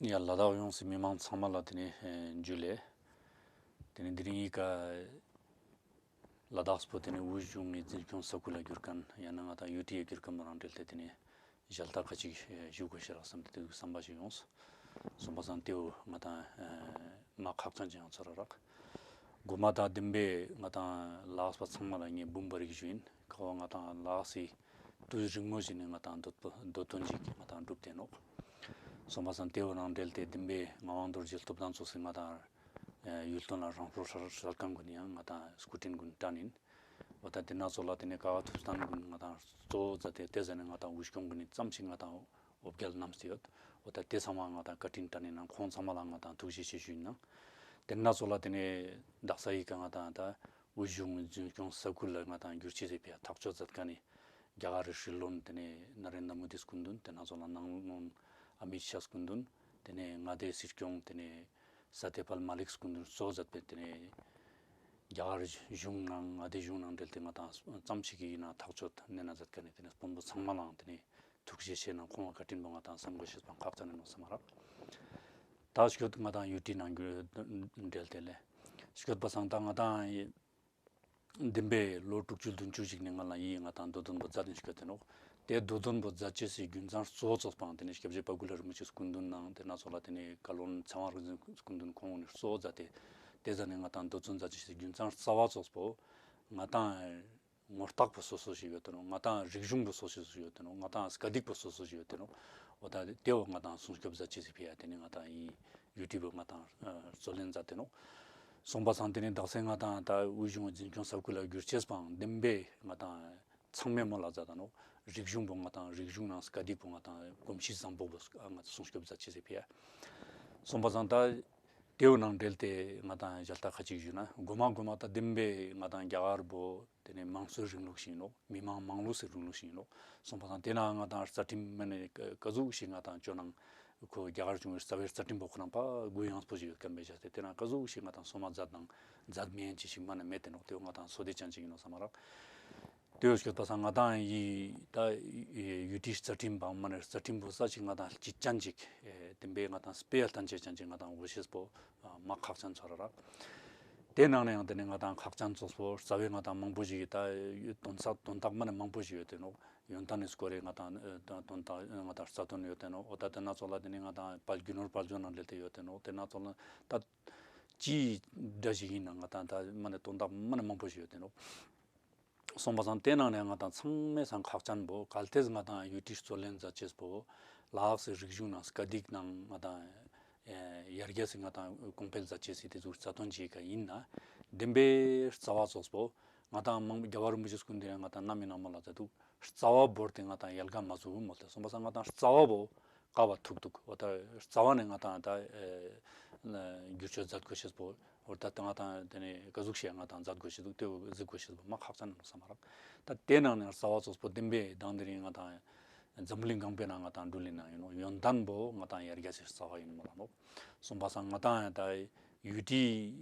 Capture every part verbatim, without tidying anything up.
ཡ་ལ་དྭགས་ཡོངས་སི་མི་མང་ཚང་མ་ལ་དེ་ནེ་ཨེ་ཇུ་ལེ། དེ་ནེ་དེ་རིང་ངི་ཀ་ལ་དྭགས་པོ་དེ་ནེ་དབུས་གཞུང་ངི་འཛིན་སྐྱོང་ས་ཁུལ་ལ་གྱུར་ཁན་ཡང་ན་ང་དང་ཡུ་ཊི་ཡ་གྱུར་ཁན་བོ་རང་འབྲེལ་ཏེ་དེ་ནེ་ཞལ་ཏ་ཁ་ཅིག་ཞུ་དགོས་ཤེས་རག་བསམ་སྟེ་དེ་བསམ་པ་ཞིག་ཡོངས། སོང་པ་སང་དེ་བོ་ང་དང་ཨེ་མ་ཁག་ཅན་ཅིག་ཡང་ཚོར་རག། གོ་མ་དང་བདུན་པའི་ང་དང་ལ་དྭགས་པ་ཚང་མ་ལ་ངས་འབུམ་པ་རིག་ཞུ་ཡིན། ཀ་བོ་ང་དང་ལ་དྭགས་སི་དུས་རིང་མོ་ཞིག་ནེ་ང་དང་འདོད་པ་འདོད་དོན་ཅིག་ང་དང་འགྲུབ་སྟེ་ནོག། སོང་པ་སང་དེ་བོ་རང་འབྲེལ་ཏེ་བདུན་པའི་ངག་དབང་རྡོ་རྗེ་སློབ་སྟོན་ཚོགས་སི་ང་དང་ཡུལ་དོན་ལ་རང་སྲོག་ཤོར་ཤོར་ཁན་གུན་ཡང་ང་དང་སྐུ་དྲིན་གུན་བཀྲ་ནིན། འོ་ད་དེ་ན་ཚོགས་ལ་དེ་ནེ་ཀ་བ་ཐུབ་སྟན་གུན་ང་དང་གཙོ་བོ་མཛད་དེ་དེ་ཟ་ནེ་ང་དང་དབུས་གཞུང་གུན་ནི་ཙམ་ཞིག་ང་དང་འོ་བརྒྱལ་རྣམས་ཏེ་ཡོད། འོ་ད་དེ་ཚང་མ་ང་དང་བཀའ་དྲིན་བཀྲ་ནིན་ནང་ཁོང་ཚང་མ་ལ་ང་དང་ཐུགས་རྗེ་ཆེ་ཞུ་ཡིན་ནང་། དེ་ན་ཚོགས་ལ་དེ་ནེ་དག་ས་ཡི་ཀ་ང་དང་ད་དབུས་གཞུང་འཛིན་སྐྱོང་ས་ཁུལ་ལ་ང་དང་བསྒྱུར་བཅོས་ཟེར་བའི་ཐག་གཅོད་མཛད་ཁན་ནི་རྒྱ་གར་རི་སྲིད་བློན་དེ་ནེ་ན་རེན་དྲ་མོ་དིའི་སྐུ་མདུན་དེ་ན་ཚོགས་ལ་ནང་བློན་ཨ་མིད་ཤཱ་སྐུ་མདུན་དེ་ནེ་མངའ་སྡེའི་སྲིད་སྐྱོང་དེ་ནེ་ས་ཏེ་པལ་མ་ལིག་སྐུ་མདུན་གཙོ་མཛད་པའི་དེ་ནེ་རྒྱ་གར་གཞུང་ནང་མངའ་སྡེ་གཞུང་ནང་འབྲེལ་ཏེ་ང་དང་ཙམ་ཞིག་གི་ཡིན་ན་ཐག་གཅོད་གནང་མཛད་ཁན་ནི་དེ་ནེ་དཔོན་པོ་ཚང་མ་ལའང་དེ་ནེ་ཐུགས་རྗེ་ཆེ་ནང་ཁོང་ལ་བཀའ་དྲིན་པོ་ང་དང་བསམ་དགོས་ཤེས་པ་ཁག་ཅན་ནོག་བསམ་མ་རག། ད་སྐྱོད་ང་དང་ཡུ་ཊི་ནང་འབྲེལ་ཏེ་ལེ། སྐྱོད་པ་སང་ད་ང་དང་ཡི་བདུན་པའི་ལོ་དྲུག་ཅུ་བདུན་ཅུ་ཞིག་ནེ་ང་ལ་ཡི་ང་དང་འདོད་དོན་པོ་མཛད་དེ་སྐྱོད་དེ་ནོག། དེ་འདོད་དོན་པོ་མཛད་ཅེས་སི་རྒྱུ་མཚན་གཙོ་བོ་ཚོགས་པའང་དེ་ནེ་སྐྱབས་རྗེ་བ་ཀུ་ལ་རིན་པོ་ཆེ་སྐུ་མདུན་ནང་དེ་ན་ཚོགས་ལ་དེ་ནེ་བཀའ་བློན་ཚེ་དབང་རིག་འཛིན་སྐུ་མདུན་ཁོང་ནི་གཙོ་བོ་མཛད་དེ་དེ་ཟ་ནེ་ང་དང་འདོད་དོན་མཛད་ཅེས་སི་རྒྱུ་མཚན་རྩ་བ་ཚོགས་པོ་ང་དང་ངོ་རྟགས་པོ་སོ་སོ་ཞིག་ཡོད་དེ་ནོག། ང་དང་རིག་གཞུང་པོ་སོ་སོ་ཞིག་ཡོད་དེ་ནོག། ང་དང་སྐད་ཡིག་པོ་སོ་སོ་ཞིག་ཡོད་དེ་ནོག། འོ་ད་དེ་བོ་ང་དང་སྲུང་སྐྱོབ་མཛད་ཅེས་སི་ཕི་ཡ་དེ་ནེ་ང་དང་ཡི་ཡུ་ཊི་པོ་ང་དང་རྩོད་ལེན་མཛད་དེ་ནོག། སོང་པ་སང་དེ་ནེ་དག་ས་ང་དང་ད་དབུས་གཞུང་འཛིན་སྐྱོང་ས་ཁུལ་ལ་བསྒྱུར་ཅེས་པའང་བདུན་པའི་ང་དང་ཚང་མའི་མོལ་ལ་མཛད་ད་ནོག། རིག་གཞུང་པོ་ང་དང་རིག་གཞུང་ནང་སྐད་ཡིག་པོ་ང་དང་གོམས་གཤིས་བཟང་པོ་བོ་ང་དང་སྲུང་སྐྱོབ་མཛད་ཅེས་སི་ཕི་ཡ། སོང་པ་སང་ད་དེ་བོ་ནང་འབྲེལ་ཏེ་ང་དང་ཞལ་ཏ་ཁ་ཅིག་ཞུ་ན་གོ་མ་གོ་མ་ད་བདུན་པའི་ང་དང་རྒྱ་གར་པོ་དེ་ནེ་དམངས་གཙོའི་རིང་ལུགས་ཤིག་ཡིན་ནོག། མི་མང་མང་ལུགས་སི་རིང་ལུགས་ཤིག་ཡིན་ནོག། སོང་པ་སང་དེ་ནང་ང་དང་རྩ་ཁྲིམས་མ་ནེ་ཀ་ཟུག་ཞིག་ང་དང་ཅོ་ནང་ཁོ་རྒྱ་གར་གཞུང་གི་རྩ་བའི་རྩ་ཁྲིམས་པོ་ཁོ་རང་པ་གུ་ཡངས་པོ་ཞིག་ཡོད་ཁན་བེ་ཞག་སྟེ་དེ་ནང་ཀ་ཟུག་ཞིག་ང་དང་སོ་མ་མཛད་དང་མཛད་མེད་ཅིག་ཞིག་མ་ནེ་མེད་དེ་ནོག། དེ་བོ་ང་དང་སོ་དེ་ཅན་ཅིག་ཡིན་ནོག་བསམ་མ་རག། དེ་བོ་སྐྱོད་པ་སང་ང་དང་ཡི་ད་ཡུ་ཊི་རྩ་ཁྲིམས་པ་མ་ནེ་རྩ་ཁྲིམས་པོ་ས་ཅིག་ང་དང་སྤྱི་ཅན་ཅིག་བདུན་པའི་ང་དང་སྤེ་ཡ་ལྟན་ཅེས་ཅན་ཅིག་ང་དང་འོ་ཤེས་པོ་མ་ཁག་ཅན་ཚོར་རག། དེ་ནང་ནེ་ཡང་དེ་ནེ་ང་དང་ཁག་ཅན་ཚོགས་པོ་རྩ་བའི་ང་དང་མང་པོ་ཞིག་ད་དོན་ས་དོན་དག་མ་ནེ་མང་པོ་ཞིག་ཡོད་དེ་ནོག། ཡོན་ཏན་ནི་སྐོར་རེ་ང་དང་དོན་དག་ང་དང་རྩ་དོན་ཡོད་དེ་ནོག། འོ་ད་དེ་ན་ཚོགས་ལ་དེ་ནེ་ང་དང་དཔལ་རྒྱུ་ནོར་དཔལ་འབྱོར་ནང་འབྲེལ་ཏེ་ཡོད་དེ་ནོག། དེ་ན་ཚོགས་ལ་ད་ཅི་འདྲ་ཞིག་ཡིན་ན་ང་དང་ད་མ་ནེ་དོན་དག་མ་ནེ་མང་པོ་ཞིག་ཡོད་དེ་ནོག། སོང་པ་སང་དེ་ནང་ནེ་ང་དང་ཚང་མའི་སང་ཁག་ཅན་པོ་གལ་ཏེ་ང་དང་ཡུ་ཊི་རྩོད་ལེན་མཛད་ཅེས་པོ་ལ་དྭགས་སི་རིག་གཞུང་ནང་སྐད་ཡིག་ནང་ང་དང་ཡར་རྒྱས་སི་ང་དང་གོང་འཕེལ་མཛད་ཅེས་སི་དེ་ཟུག་རྩ་དོན་ཅིག་ག་ཡིན་ན་བདུན་པའི་རྩ་བ་ཚོགས་པོ་ང་དང་མང་རྒྱལ་བ་རིན་པོ་ཆེ་སྐུ་མདུན་ང་དང་ནམ་ཡིན་ན་མོལ་ལ་མཛད་དུག། རྩ་བ་བོར་ཏེ་ང་དང་ཡལ་ག་མ་ཟུག་མོལ་ཏེ་སོང་པ་སང་ང་དང་རྩ་བ་བོ་ཀ་བ་ཐུག་འདུག། འོ་ད་རྩ་བ་ནེ་ང་དང་ད་ཨེ་བསྒྱུར་བཅོས་མཛད་དགོས་ཤེས་པོ། འོ་ད་ང་དང་དེ་ནེ་ཀ་ཟུག་ཤིག་ང་དང་མཛད་དགོས་ཤེས་འདུག། དེ་བོ་གཟིགས་དགོས་ཤེས་པོ་མ་ཁག་ཅན་ནོག་བསམ་མ་རག། ད་དེ་ནང་ནེ་རྩ་བ་ཚོགས་པོ་བདུན་པའི་དང་དེ་རིང་ང་དང་འཛམ་བུ་གླིང་སྒང་པའི་ནང་ང་དང་འགྲུལ་ལིན་ན་ཡིན་ནོག། ཡོན་ཏན་པོ་ང་དང་ཡར་རྒྱས་སི་རྩ་བ་ཡིན་མོལ་ལ་ནོག། སོང་པ་སང་ང་དང་ཡང་ད་ཡུ་ཊི་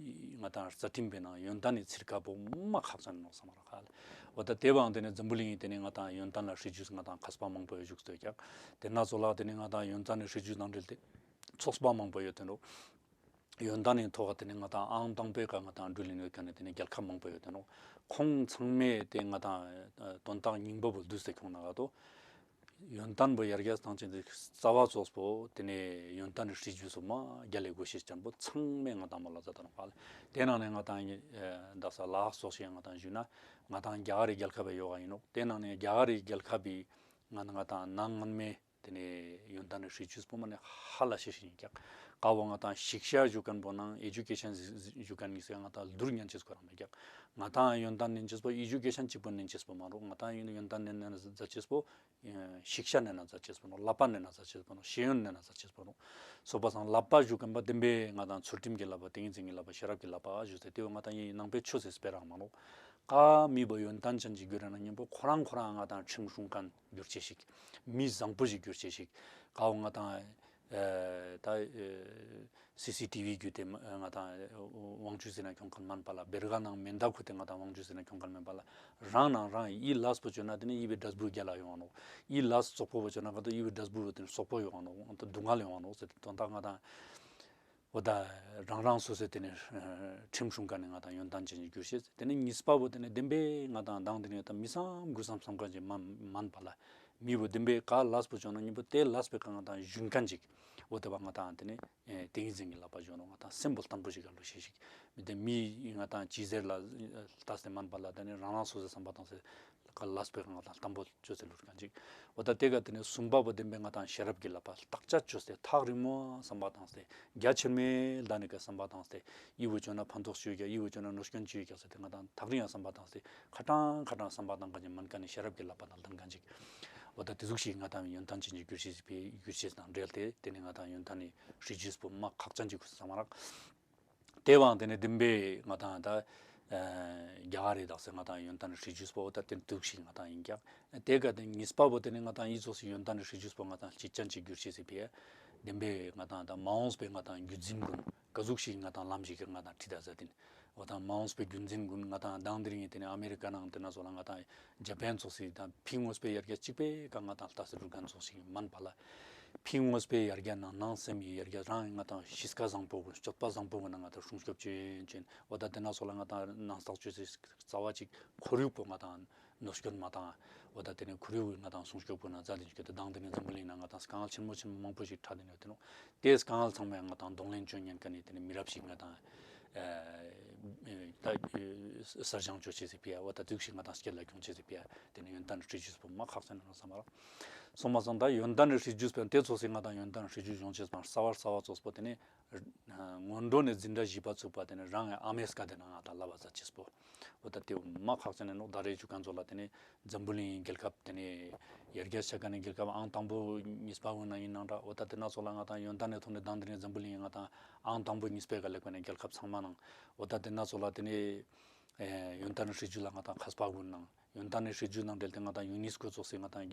ང་དང་རྩ་ཁྲིམས་པའི་ནང་ཡོན་ཏན་ནི་ཚིར་ཁ་པོ་མ་ཁག་ཅན་ནོག་བསམ་མ་རག་ཧ་ལེ། འོ་ད་དེ་བོའང་དེ་ནེ་འཛམ་བུ་གླིང་ངི་དེ་ནེ་ང་དང་ཡོན་ཏན་ལ་སྲིད་ཇུས་ང་དང་མཁས་པ་མང་པོ་ཡོད་བཞུགས་སྟོད་ཀྱག། དེ་ན་ཚོགས་ལ་དེ་ནེ་ང་དང་ཡོན་ཏན་ནི་སྲིད་ཇུས་ནང་འབྲེལ་ཏེ་ཚོགས་པ་མང་པོ་ཡོད་དེ་ནོག། ཡོན་ཏན་ནི་ཐོག་ག་དེ་ནེ་ང་དང་ཨང་དང་པོའི་ཀ་ང་དང་འགྲུལ་ལིན་ཡོད་ཁན་ནི་དེ་ནེ་རྒྱལ་ཁབ་མང་པོ་ཡོད་དེ་ནོག། ཁོང་ཚང་མས་དེ་ང་དང་དོན་དག་སྙིང་པོ་བོ་བསྡུས་ཏེ་ཁྱོང་ན་ག་དོ། ཡོན་ཏན་པོ་ཡར་རྒྱས་བཏང་ཅེས་སི་རྩ་བ་ཚོགས་པོ་དེ་ནེ་ཡོན་ཏན་ནི་སྲིད་ཇུས་སོ་མ་རྒྱལ་ལ་དགོས་ཤེས་ཅན་པོ་ཚང་མས་ང་དང་མོལ་ལ་མཛད་ད་ནོག་ཧ་ལེ། དེ་ནང་ནེ་ང་དང་ཨེ་དག་ས་ལ་དྭགས་ཚོགས་ཤིག་ང་དང་ཞུས་ན་ང་དང་རྒྱ་གར་རི་རྒྱལ་ཁབ་པའི་ཡོག་ག་ཡིན་ནོག། དེ་ནང་ནེ་རྒྱ་གར་རི་རྒྱལ་ཁབ་པའི་ང་ང་དང་ནང་ངན་མེ་དེ་ནེ་ཡོན་ཏན་ནི་སྲིད་ཇུས་པོ་མ་ནེ་ཧ་ལས་ཤེས་ཤིག་ཡིན་ཀྱག། ཀ་བོ་ང་དང་ཤིག་ཤ་ཞུ་ཁན་པོ་ནང་ཨེ་ཇུ་ཀེ་ཤན་ཞུ་ཁན་ནི་སེ་ང་དང་བསྡུར་ཉན་ཅེས་ཁོ་རང་མེད་ཀྱག། ང་དང་ཡོན་ཏན་ནན་ཅེས་པོ་ཨེ་ཇུ་ཀེ་ཤན་གཅིག་པོ་ནན་ཅེས་པོ་མ་རུང་། ང་དང་ཡོན་ཏན་ནན་ན་མཛད་ཅེས་པོ་ཤིག་ཤ་ནན་ན་མཛད་ཅེས་པོ་ནོག། ལབ་པ་ནན་ན་མཛད་ཅེས་པོ་ནོག། ཤེས་ཡོན་ནན་ན་མཛད་ཅེས་པོ་ནོག། སོང་པ་སང་ལབ་པ་ཞུ་ཁན་པོ་བདེན་པའི་ང་དང་ཚུལ་ཁྲིམས་ཀྱི་ལབ་པ་ཏིང་ངེ་འཛིན་གྱི་ལབ་པ་ཤེས་རབ་ཀྱི་ལབ་པ་ཞུས་ཏེ་དེ་བོ་ང་དང་ཡིན་ནང་པའི་ཆོས་སི་སྤེ་ར་མ་ནོག། ཀ་མི་བོ་ཡོན་ཏན་ཅན་ཅིག་གྱུར་ན་ཉམ་པོ་ཁོ་རང་ཁོ་རང་ང་དང་ཁྲིམས་སྲུང་ཁན་གྱུར་ཅེས་ཤིག། མི་བཟང་པོ་ཞིག་གྱུར་ཅེས་ཤིག། ཀ་བོ་ང་དང་ ཨ་ད་ཨ་སི་སི་ཊི་བི་བརྒྱུད་དེ་ང་དང་དབང་ཆུ་ཟེར་ན་ཁྱོང་མཁན་མན་པ་ལ། བེར་ཀ་ནང་མེ་མདའ་ཁུར་ཏེ་ང་དང་དབང་ཆུ་ཟེར་ན་ཁྱོང་མཁན་མན་པ་ལ། རང་ནང་རང་ཡི་ལས་པོ་བཅོས་ན་དེ་ནི་ཡི་བའི་འབྲས་བུ་རྒྱལ་ལ་ཡོང་ང་ནོག། ཡི་ལས་སོག་པོ་བཅོས་ན་ག་དོ་ཡི་བའི་འབྲས་བུ་དེ་ནི་སོག་པོ་ཡོང་ང་ནོག། སྡུག་བསྔལ་ཡོང་ང་ནོག་ཟེར་ཏེ་དོན་དག་ང་དང་འོ་ད་རང་རང་སོ་སོའི་དེ་ནི་ཁྲིམས་སྲུང་མཁན་ནི་ང་དང་ཡོན་ཏན་ཅན་གྱི་གྱུར་ཅེས། དེ་ནི་གཉིས་པ་བོ་དེ་ནི་བདེན་པའི་ང་དང་མདང་དེ་ནི་ད་མི་བསམ་དགུ་བསམ་བསམ་མཁན་ཅིག་མན་མན་པ་ལ། མི་བོ་བདེན་པའི་ག་ལས་པོ་བཅོས་ན་མི་བོ་དེ་ལས་པའི་ག་ང་དང་ཞུན་མཁན་ཅིག། འོ་དེ་བ་ང་དང་དེ་ནི་ཏིང་ངེ་འཛིན་གྱི་བསླབ་པ་བཅོས་ན་ང་དང་སེམས་པོ་བརྟན་པོ་ཞིག་ག་འགྲོ་ཤེས་ཤིག། མི་དེ་མི་ང་དང་ཅི་ཟེར་ལ་ལྟས་ཏེ་མན་པ་ལ། དེ་ནི་རང་རང་སོ་སོའི་བསམ་པ་བཏང་སྟེ་ག་ལས་པའི་ག་ང་དང་བརྟན་པོ་བཅོས་ཏེ་ལུས་མཁན་ཅིག། འོ་ད་དེ་ག་དེ་ནི་གསུམ་པ་བོ་བདེན་པའི་ང་དང་ཤེས་རབ་ཀྱི་བསླབ་པ་བརྟག་དཔྱད་བཅོས་ཏེ་ཐག་རིང་མོ་བསམ་པ་བཏང་སྟེ་རྒྱ་ཆེན་མོའི་ལྡན་ནི་ག་བསམ་པ་བཏང་སྟེ་ཡི་བོ་བཅོས་ན་ཕན་ཐོགས་ཅི་ཡོད་ཀྱག། ཡི་བོ་བཅོས་ན་གནོད་སྐྱོན་ཅི་ཡོད་ཀྱག་ཟེར་ཏེ་ང་དང་ཐག་རིང་ཡང་བསམ་པ་བཏང་སྟེ་ཁ་ཏང་ཁ་ཏང་བསམ་པ་བཏང་མཁན་ཅིག་མན་མཁན་ནི་ཤེས་རབ་ཀྱི་བསླབ་པ་དང་ལྡན་མཁན་ཅིག། འོ་ད་དེ་ཟུག་ཞིག་ང་དང་ཡོན་ཏན་ཅན་གྱི་གྱུར་ཅེས་ཟེར་བའི་གྱུར་ཅེས་དང་འབྲེལ་ཏེ་དེ་ནི་ང་དང་ཡོན་ཏན་ནི་སྲིད་ཇུས་པོ་མ་ཁག་ཅན་ཅིག་ཁུ་སང་མ་རག། དེ་བའང་དེ་ནི་བདེན་པའི་ང་དང་ད་ཨ་རྒྱ་གར་རི་དག་ས་ང་དང་ཡོན་ཏན་སྲིད་ཇུས་པོ་འོ་ད་དེ་དུག་ཞིག་ང་དང་ཡིན་ཀྱག། དེ་ག་དེ་གཉིས་པ་བོ་དེ་ནི་ང་དང་ཡི་ཙོགས་སི་ཡོན་ཏན་སྲིད་ཇུས་པོ་ང་དང་སྤྱི་ཅན་ཅིག་གྱུར་ཅེས་ཟེར་བའི་བདེན་པའི་ང་དང་ད་མ་འོངས་པའི་ང་དང་རྒྱུད་འཛིན་ཀུན་ག་ཟུག་ཞིག་ང་དང་ལམ་ཞིག་གི་ང་དང་ཁྲིད་ད་ཟེར་ཏེ་ནི། འོ་ད་མ་འོངས་པའི་རྒྱུད་འཛིན་ཀུན་ང་དང་མདང་དེ་རིང་དེ་ནི་ཨ་མེ་རི་ཀ་ནང་དེ་ན་ཙོགས་ལ་ང་དང་ཇ་པན་ཙོགས་སི་དང་ཕི་ངོས་པའི་ཡར་རྒྱས་གཅིག་པའི་ཀ་ང་དང་ལྟ་སེ་རུ་ཁན་ཙོགས་ཤིག་མན་པ་ལ། ཕི་ངོས་པའི་ཡར་རྒྱས་ནང་ནང་སེམས་ཡི་ཡར་རྒྱས་རང་ང་དང་གཤིས་ཀ་བཟང་པོ་གུན་སྤྱོད་པ་བཟང་པོ་གུན་ན་ང་དང་སྲུང་སྐྱོབ་ཅོ་ཅན། འོ་ད་དེ་ན་ཙོགས་ལ་ང་དང་ནང་ལྟག་ཅོ་སི་རྩ་བ་གཅིག་ཁོར་ཡུག་པོ་ང་དང་གནོད་སྐྱོན་མ་བཏང་། འོ་ད་དེ་ནི་ཁོར་ཡུག་ང་དང་སྲུང་སྐྱོབ་གུན་ན་མཛད་དེ་ཞིག་ཡོད་དེ་དང་དེ་ནི་འཛམ་བུ་གླིང་ན་ང་དང་དཀའ་ངལ་ཆེན་མོ་ཆེན་མོ་མང་པོ་ཞིག་འཕྲད་དེ་ནི་ཡོད་དེ་ནོག། དེ་དཀའ་ངལ་ཚང་མ་ང་དང་གདོང་ལེན་ཅོ་ཉན་ཁན་ནི་དེ་ནི་མི་རབས་ཤིག་ང་དང་ཨ་ད་གསར་བཞེངས་ཅོ་ཅེས་སི་ཕི་ཡ། འོ་ད་དུག་ཞིག་ང་དང་སྐྱེད་ལ་ཁྱོང་ཅེས་སི་ཕི་ཡ། དེ་ནི་ཡོན་ཏན་སྲིད་ཇུས་པོ་མ་ཁག་ཅན་ནོག་བསམ་མ་རག། སོང་མ་སང་ད་ཡོན་ཏན་སྲིད་ཇུས་པོ་དེ་ཙོགས་སི་ང་དང་ཡོན་ཏན་སྲིད་ཇུས་སྦྱོང་ཅེས་པ་རྩ་བ་རྩ་བ་ཙོགས་པོ་དེ་ནི་སྔོན་འགྲོ་ནས་འཛིན་གྲྭ་བཞི་པ་ཚུགས་པ་དེ་ནི་རང་ངི་ཨ་མའི་སྐད་དེ་ན་ང་དང་ལབ་པ་ཛད་ཅེས་པོ། འོ་ད་དེ་མ་ཁག་ཅན་ནོག། ད་རེས་ཅུ་ཁན་ཙོགས་ལ་དེ་ནི་འཛམ་བུ་གླིང་རྒྱལ་ཁབ་དེ་ནི་ཡར་རྒྱས་ཆ་ཁན་ནི་རྒྱལ་ཁབ་ཨང་དང་པོ་གཉིས་པ་གུན་ན་ཡིན་ནང་འདྲ། འོ་ད་དེ་ན་ཙོགས་ལ་ང་དང་ཡོན་ཏན་ནི་ཐོག་ནས་དང་དེ་ནི་འཛམ་བུ་གླིང་ང་དང་ཨང་དང་པོ་གཉིས་པའི་ཀ་ལེགས་པ་ནི་རྒྱལ་ཁབ་ཚང་མ་ནང་། འོ་ད་དེ་ན་ཙོགས་ལ་དེ་ནི་ཡོན་ཏན་ནི་སྲིད་ཇུས་ལ་ང་དང་མཁས་པ་གུན་ནང་ཡོན་ཏན་ནི་སྲིད་ཇུས་ནང་འབྲེལ་ཏེ་ང་དང་ཡུ་ནེས་ཀོ་ཙོགས་སི་ང་དང་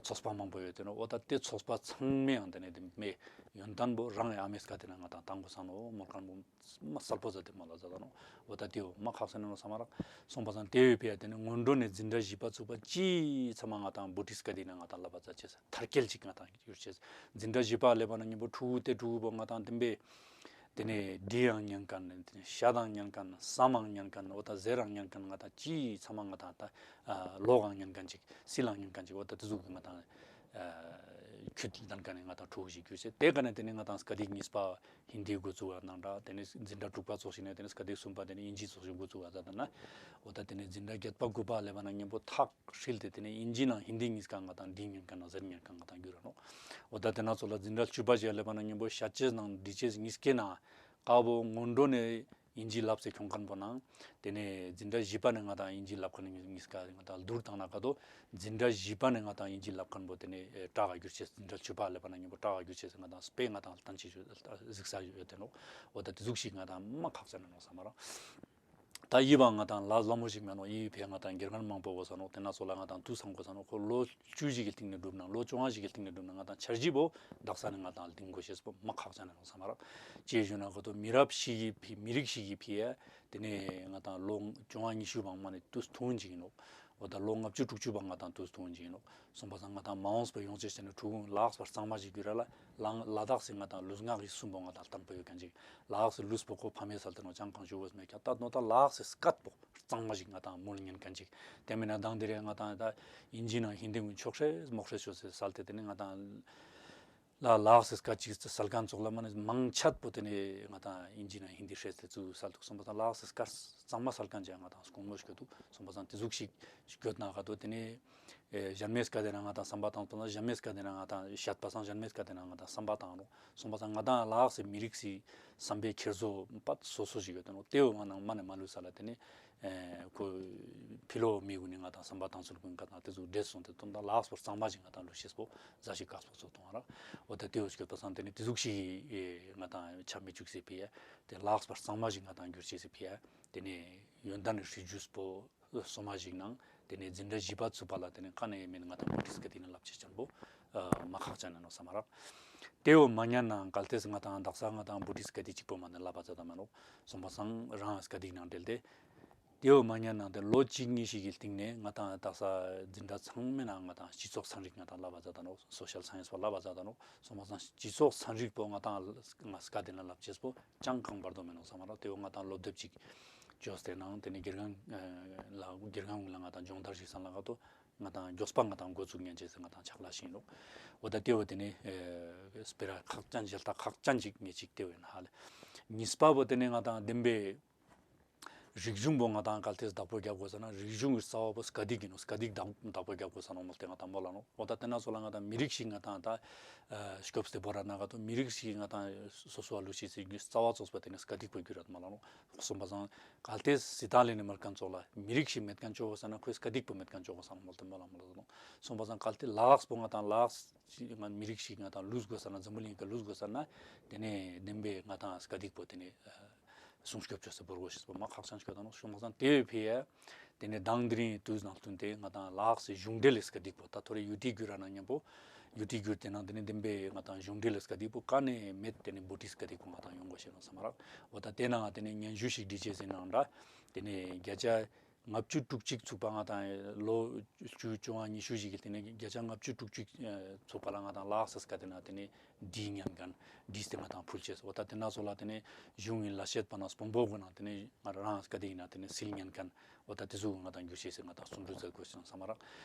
ཚོགས་པ་མང་པོ་ཡོད་དེ་ནོག། འོ་ད་དེ་ཚོགས་པ་ཚང་མའི་ཡང་དེ་ནི་དེ་མེ་ཡོན་ཏན་པོ་རང་ངི་ཨ་མའི་སྐད་དེ་ན་ང་དང་དང་པོ་སང་ནོག་མོལ་ཁན་པོ་མ་གསལ་པོ་ཛད་དེ་མོལ་ལ་ཛད་ད་ནོག། འོ་ད་དེ་མ་ཁག་ཅན་ནོག་བསམ་མ་རག། སོང་པ་སང་དེ་བོའི་ཕི་ཡ་དེ་ནི་སྔོན་འགྲོ་ནས་འཛིན་གྲྭ་བཞི་པ་ཚུགས་པ་ཅི་ཚང་མ་ང་དང་བུ་དིསྟ་སྐད་དེ་ན་ང་དང་ལབ་པ་ཛད་ཅེས་མཐར་སྐྱེལ་ཅིག་ང་དང་གྱུར་ཅེས། འཛིན་གྲྭ་བཞི་པ་ལེབ་པ་ན་ཉམ་པོ་ཕྲུ་གུ་དེ་ཕྲུ་གུ་པོ་ང་དང་དེ་མེ་དེ་ནི་འབྲི་ཡང་ཉན་ཁན་ནི་དེ་ནི་བཤད་ཡང་ཉན་ཁན་ནི་སམ་ཡང་ཉན་ཁན་ནི་འོ་ད་ཟེར་ཡང་ཉན་ཁན་ནི་ང་དང་ཅི་ཚང་མ་ང་དང་ད་ཀློག་ཡང་ཉན་ཁན་ཅིག་སིལ་ཡང་ཉན་ཁན་ཅིག་འོ་ད་དེ་ཟུག་གི་ང་དང་ཁྱུད་ལྡན་ཁན་ནི་ང་དང་ཕྲུ་གུ་ཞིག་གྱུར་ཅེས། དེ་ཀ་ནས་དེ་ནི་ང་དང་སྐད་ཡིག་གཉིས་པ་ཧིན་དི་འགོ་ཚུགས་པ་ནང་འདྲ། དེ་ནི་འཛིན་གྲྭ་དྲུག་པ་ཙོགས་ཤིག་ནས་དེ་ནི་སྐད་ཡིག་གསུམ་པ་དེ་ནི་ཨིན་ཇི་ཙོགས་ཤིག་འགོ་ཚུགས་པ་ཛད་ད་ན། འོ་ད་དེ་ནི་འཛིན་གྲྭ་བརྒྱད་པ་དགུ་པ་ལེབ་པ་ན་ཉམ་པོ་ཐག་ཧྲིལ་ཏེ་དེ་ནི་ཨིན་ཇི་ནང་ཧིན་དི་གཉིས་ཀ་ང་དང་འབྲི་ཉན་ཁན་ནང་ཟེར་ཉན་ཁན་ང་དང་གྱུར་ར་ནོག། འོ་ད་དེ་ན་ཙོགས་ལ་འཛིན་གྲྭ་བཅུ་པ་ཞིག་ལེབ་པ་ན་ཉམ་པོ་བཤད་ཅེས་ནང་འབྲི་ཅེས་གཉིས་ཀའི་ནང་ཀ་བོ་སྔོན་འགྲོ་ནས་ཨིན་ཇི་ལབ་སེ་ཁྱོང་ཁན་པོ་ནང་དེ་ནི་འཛིན་གྲྭ་བཞི་པ་ནས་ང་དང་ཨིན་ཇི་ལབ་ཁན་གཉིས་ཀ་ང་དང་བསྡུར་བཏང་ན་ག་དོ་འཛིན་གྲྭ་བཞི་པ་ནས་ང་དང་ཨིན་ཇི་ལབ་ཁན་པོ་དེ་ནི་དྲག་ག་གྱུར་ཅེས། འཛིན་གྲྭ་བཅུ་པ་ལེབ་པ་ན་ཉམ་པོ་དྲག་ག་གྱུར་ཅེས་ང་དང་དཔེ་ང་དང་ལྟན་ཅིག་གཟིགས་ས་ཡོད་དེ་ནོག། འོ་ད་དེ་ཟུག་ཞིག་ང་དང་མ་ཁག་ཅན་ནོག་བསམ་མ་རག། ད་ཡི་བོ་ང་དང་ལ་ལ་མོ་ཞིག་མེད་ནོག། ཡི་ཕི་ཡ་ང་དང་དགེ་རྒན་མང་པོ་གོས་ནོག། དེ་ན་ཙོགས་ལ་ང་དང་དུས་སང་གོས་ནོག། ཁོ་ལོ་བཅུ་ཞིག་གི་སྟིང་ནས་གྲུབ་ན་ལོ་བཅོ་ལྔ་ཞིག་གི་སྟིང་ནས་གྲུབ་ན་ང་དང་འཆར་གཞི་བོ་དག་ས་ནས་ང་དང་ལྡིང་གོས་ཤེས་པོ་མ་ཁག་ཅན་ནོག་བསམ་མ་རག། ཅི་ཞུ་ན་ག་དོ་མི་རབས་ཤིག་གི་ཕི་མི་རིགས་ཤིག་གི་ཕི་ཡ་དེ་ནས་ང་དང་ལོ་བཅོ་ལྔ་ཉི་ཤུ་བང་མ་ནས་དུས་ཐུང་ཅིག་ཡིན་ནོག། འོ་ད་ལོ་ལྔ་བཅུ་དྲུག་ཅུ་བང་ང་དང་དུས་ཐུང་ཅིག་ཡིན་ནོག། སོང་པ་སང་ང་དང་མ་འོངས་པ་ཡོང་ཅེས་ཟེར་ན་ཕྲུ་གུ་ལགས་པ་གཙང་མ་ཞིག་གྱུར་ར་ལ་ལ་ལ་དྭགས་སི་ང་དང་ལུས་ངག་གི་གསུམ་པོ་ང་དང་བརྟན་པོ་ཡོད་ཁན་ཅིག། ལགས་སི་ལུས་པོ་ཁོ་ཕ་མའི་སལ་ཏེ་ནོག་ཅང་གང་ཞུ་གོས་མེད་ཀྱང་ད་ནོ་ད་ལགས་སི་སྐད་པོ་གཙང་མ་ཞིག་ང་དང་མོལ་ཉན་ཁན་ཅིག། དེ་མིན་ན་དང་དེ་རེ་ང་དང་ད་ཨིན་ཇི་ནང་ཧིན་དི་གུན་ཆོག་ཤེས་མོག་ཤེས་ཆོག་ཤེས་སལ་ཏེ་དེ་ནི་ང་དང་ལ་ལགས་སི་སྐད་ཅིག་སལ་ཁན་ཙོགས་ལ་མ་ནི་མང་ཆེ་བོ་དེ་ནི་ང་དང་ཨིན་ཇི་ནང་ཧིན་དི་ཤེས་ཏེ་ཙུགས་སལ་དུག། སོང་པ་སང་ལགས་སི་སྐད་གཙང་མ་སལ་ཁན་ཅིག་ང་དང་སྐུ་ངོ་ཞིག་དུག། སོང་པ་སང་དེ་ཟུག་ཞིག་སྐྱོད་ན་ག་དོ་དེ་ནི་ཨེ་གཞན་མའི་སྐད་དེ་ན་ང་དང་བསམ་པ་བཏང་སོང་ན་གཞན་མའི་སྐད་དེ་ན་ང་དང་བཤད་པ་སང་གཞན་མའི་སྐད་དེ་ན་ང་དང་བསམ་པ་བཏང་རུང་སོང་པ་སང་ང་དང་ལགས་སི་མི་རིགས་སི་བསམ་པའི་འཁྱེར་སོ་པ་སོ་སོ་ཞིག་ཡོད་དེ་ནོག། དེ་བོ་ང་ནང་མ་ནས་མ་ལུས་ས་ལ་དེ་ནི་ཨེ་ཁོ་ཕི་ལོགས་མི་གུན་ནི་ང་དང་བསམ་པ་བཏང་ཚུལ་གུན་ང་དང་དེ་ཟུག་འདྲེས་སོང་སྟེ་དོན་དག་ལགས་པ་གཙང་མ་ཞིག་ང་དང་ལུས་ཤེས་པོ་ཛ་ཞིག་དཀགས་པོ་ཚོ་གཏོང་བ་ར། འོ་ད་དེ་བོ་སྐྱོད་པ་སང་དེ་ནི་དེ་ཟུག་ཞིག་ཨེ་ང་དང་ཆ་མི་བཅུག་སེ་ཕི་ཡ་དེ་ལགས་པ་གཙང་མ་ཞིག་ང་དང་གྱུར་ཅེས་སི་ཕི་ཡ་དེ་ནི་ཡོན་ཏན་ནི་སྲིད་ཇུས་པོ་སོ་མ་ཞིག་ནང་དེ་ནས་འཛིན་གྲྭ་བཞི་པ་ཚུགས་པ་ལ་དེ་ནས་ཀ་ནས་མིན་ང་དང་བུ་དིསྟ་སྐད་དེ་ནས་ལབ་ཅེས་ཅན་པོ་མ་ཁག་ཅན་ནོག་བསམ་མ་རག། ཏེ་བོ་མ་ཉན་ནའང་གལ་ཏེ་ང་ཏང་དག་ས་ང་ཏང་བུ་དིསྟ་སྐད་ཡིག་ཅིག་པོ་མ་ནེ་ལབ་པ་ཙ་ད་མ་ནོག་སོང་པ་སང་རང་སྐད་ཡིག་ནང་འབྲེལ་ཏེ། ཏེ་བོ་མ་ཉན་ནའང་ཏེ་ལོ་གཅིག་གཉིས་ཤིག་གི་སྟིང་ནེ་ང་ཏང་དག་ས་འཛིན་གྲྭ་ཚང་མའི་ནང་ང་ཏང་སྤྱི་ཚོགས་ཚན་རིག་ང་ཏང་ལབ་པ་ཙ་ད་ནོག་སོ་ཤལ་སའེནས་པོ་ལབ་པ་ཙ་ད་ནོག་སོང་པ་སང་སྤྱི་ཚོགས་ཚན་རིག་པོ་ང་ཏང་ང་སྐད་ཡིག་ནང་ལབ་ཅེས་པོ་ཅང་ཁང་བར་དོ་མེ་ནོག་སམ་མ་རག། ཏེ་བོ་ང་ཏང་སློབ་དེབ་ཅིག་ཅོས་ཏེ་ནང་ཏེ་ནེ་དགེ་རྒན་ལ་དགེ་རྒན་ལ་ང་ཏང་སྦྱོང་བརྡར་ཞིག་སང་ལ་ག་ཏོ་ང་ཏང་གྱོགས་པ་ང་ཏང་འགོ་བཙུགས་ཉན་ཅེས་སི་ང་ཏང་ཕྱག་ལས་ཤིག་ཨིན་ནོག། འོ་ད་ཏེ་བོ་ཏེ་ནེ་ཨེ་སྤེ་ར་ཁག་ཅན་ཞལ་ཏ་ཁག་ཅན་ཅིག་ངེ་ཅིག་ཏེ་བོ་ཨིན་ཧ་ལེ། གཉིས་པ་བོ་ཏེ་ནེ་ང་ཏང་བདེན་པའི་རིག་གཞུང་བོ་ང་ཏང་གལ་ཏེ་བདག་པོ་རྒྱབ་དགོས་ས་ན་རིག་གཞུང་གི་རྩ་བ་བོ་སྐད་ཡིག་ཨིན་ནོག། སྐད་ཡིག་བདག་བདག་པོ་རྒྱབ་དགོས་ས་ནོག་མོལ་ཏེ་ང་ཏང་མོལ་ལ་ནོག། འོ་ད་ཏེ་ན་ཙོགས་ལ་ང་ཏང་མི་རིགས་ཤིག་ང་ཏང་ད་ཨ་སྐྱོབས་ཏེ་བོར་ར་ན་ག་ཏོ་མི་རིགས་ཤིག་ང་ཏང་སོ་སོ་བ་ལུས་ཤེས་སི་རྩ་བ་ཙོགས་པ་ཏེ་ནེ་སྐད་ཡིག་པོ་གྱུར་ར་མོལ་ལ་ནོག། སོང་པ་སང་གལ་ཏེ་སི་ཏང་ལེ་ནེ་མལ་ཁན་ཙོགས་ལ་མི་རིགས་ཤིག་མེད་ཁན་ཅོ་དགོས་ས་ན་ཁོའི་སྐད་ཡིག་པོ་མེད་ཁན་ཅོ་དགོས་ས་ནོག་མོལ་ཏེ་མོལ་ལ་མོལ་ལ་ནོག། སོང་པ་སང་གལ་ཏེ་ལ་དྭགས་པོ་ང་ཏང་ལ་དྭགས་ང་མི་རིགས་ཤིག་ང་ཏང་ལུས་དགོས་ས་ན་འཛམ་བུ་གླིང་གི་ལུས་དགོས་ས་ན་ཏེ་ནེ་བདེན་པའི་ང་ཏང་སྐད་ཡིག་པོ་ཏེ་ནེ་ཨ་སྲུང་སྐྱོབ་ཅོས་ཏེ་བོར་དགོས་ཤེས་པོ་མ་ཁག་ཅན་ཞིག་ད་ནོག། སོང་པ་སང་ཏེ་བོའི་ཕི་ཡ་ཏེ་ནེ་མདང་དེ་རིང་དུས་ནང་བསྟུན་ཏེ་ང་ཏང་ལ་དྭགས་སི་གཞུང་འབྲེལ་ལི་སྐད་ཡིག་པོ་ད་ཐོ་རེ་ཡུ་ཊི་གྱུར་ར་ན་ཉམ་པོ་ཡུ་ཊི་གྱུར་ཏེ་ནང་ཏེ་ནེ་བདེན་པའི་ང་ཏང་གཞུང་འབྲེལ་ལི་སྐད་ཡིག་པོ་ག་ནེ་མེད་ཏེ་ནེ་བུ་དིསྟ་སྐད་ཡིག་པོ་ང་ཏང་ཡོང་དགོས་ཤེས་ནོག་སམ་མ་རག། འོ་ད་ཏེ་ནང་ཏེ་ནེ་སྙན་ཞུ་ཞིག་བྲིས་ཅེས་སི་ནང་འདྲ་ཏེ་ནེ་བརྒྱ་ཆ་ལྔ་བཅུ་དྲུག་ཅུ་ཚུགས་པ་ང་ཏང་ལོ་བཅུ་བཅོ་ལྔ་ཉི་ཤུ་ཞིག་གི་ཏེ་ནེ་བརྒྱ་ཆ་ལྔ་བཅུ་དྲུག་ཅུ་ཚུགས་པ་ལ་ང་ཏང་ལ་དྭགས་སི་སྐད་ཏེ་ནེ་ཏེ་ནེ་བྲིས་ཉན་ཁན་བྲིས་ཏེ་ང་ཏང་ཕུལ་ཅེས། འོ་ད་ཏེ་ན་ཙོགས་ལ་ཏེ་ནེ་གཞུང་གི་ལས་བྱེད་པ་ན་དཔོན་པོ་གུན་ན་ཏེ་ནེ་ང་རང་སྐད་ཡིག་ན་ཏེ་ནེ་སིལ་ཉན་ཁན་འོ་ད་ཏེ་ཟུག་ང་ཏང་གྱུར་ཅེས་སི་ང་ཏང་སུམ་འགྲུལ་མཛད་དགོས་ཤེས་སམ་མ་རག།